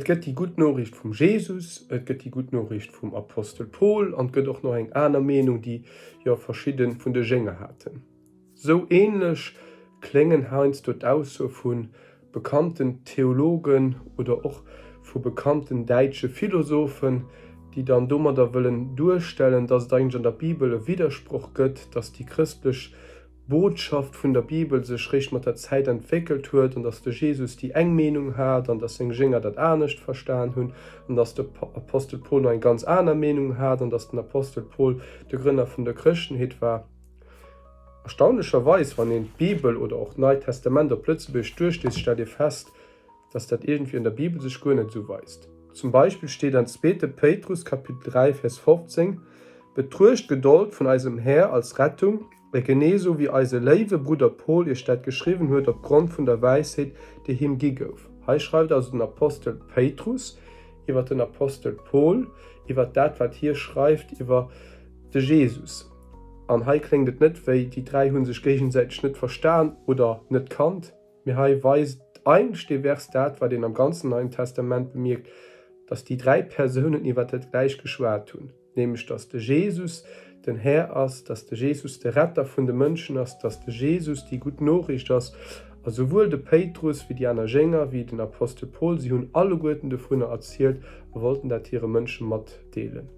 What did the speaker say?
gëtt déi gutt Noriicht vum Jesus, et gëtt déi gutt Noriicht vum Apostel Paul an et gëtt och nach eng aner Meenung, déi jo verschidde vun de Jénger haten. Sou ähnlech kléngen heiansdo d'Aussoe vu bekannten Theologen oder och vu bekannten däitsche Philosophen, déi dann domadder wëllen duerstellen, dass et eigentlech an der Bibel e Widdersproch gëtt, dass déi chrëstlech Botschaft vun der Bibel sech réischt mat der Zäit entwéckelt huet an dass de Jesus déi eng Meenung hat an dass seng Jénger dat anescht verstan hunn an dass de Apostel Paul nach eng ganz aner Meenung hat an dass den Apostel Paul de Grënner vun der Chrëschtenheet war. Erstaunlecherweis, wann een d'Bibel oder och d'Neit Testament op Lëtzebuergesch duerchliest, stellt ee fest, dass dat iergendwéi an der Bibel sech guer net esou weist. Zum Beispill steet an zweete Péitrus Kapitel 3 Vers 15, Betruecht d'Gedold vun eisem Här als Rettung, geneesou wéi eise léiwe Brudder Paul iech dat geschriwwen huet op Grond vun der Wäisheet, déi him gi gouf. Hei schreift also den Apostel Péitrus iwwer den Apostel Paul, iwwer dat wat hie schreift iwwer de Jesus. An hei kléngt et net wéi déi 3 hu sech géigesäiteg net verstan oder net kannt. Mee hei weist eigentlech dee Vers dat, wat een am ganzen Neien Testament bemierkt, dass déi 3 Persounen iwwer dat Gläicht geschwat hunn, nämlech dass de Jesus den Här ass, dass de Jesus de Retter vun de Mënschen ass, dass de Jesus déi gutt Noriicht ass. A souwuel de Péitrus wéi déi aner Jénger, wéi den Apostel Paul, si hunn alleguerten dovunner erzielt a wollten dat hire Mënsche matdeelen.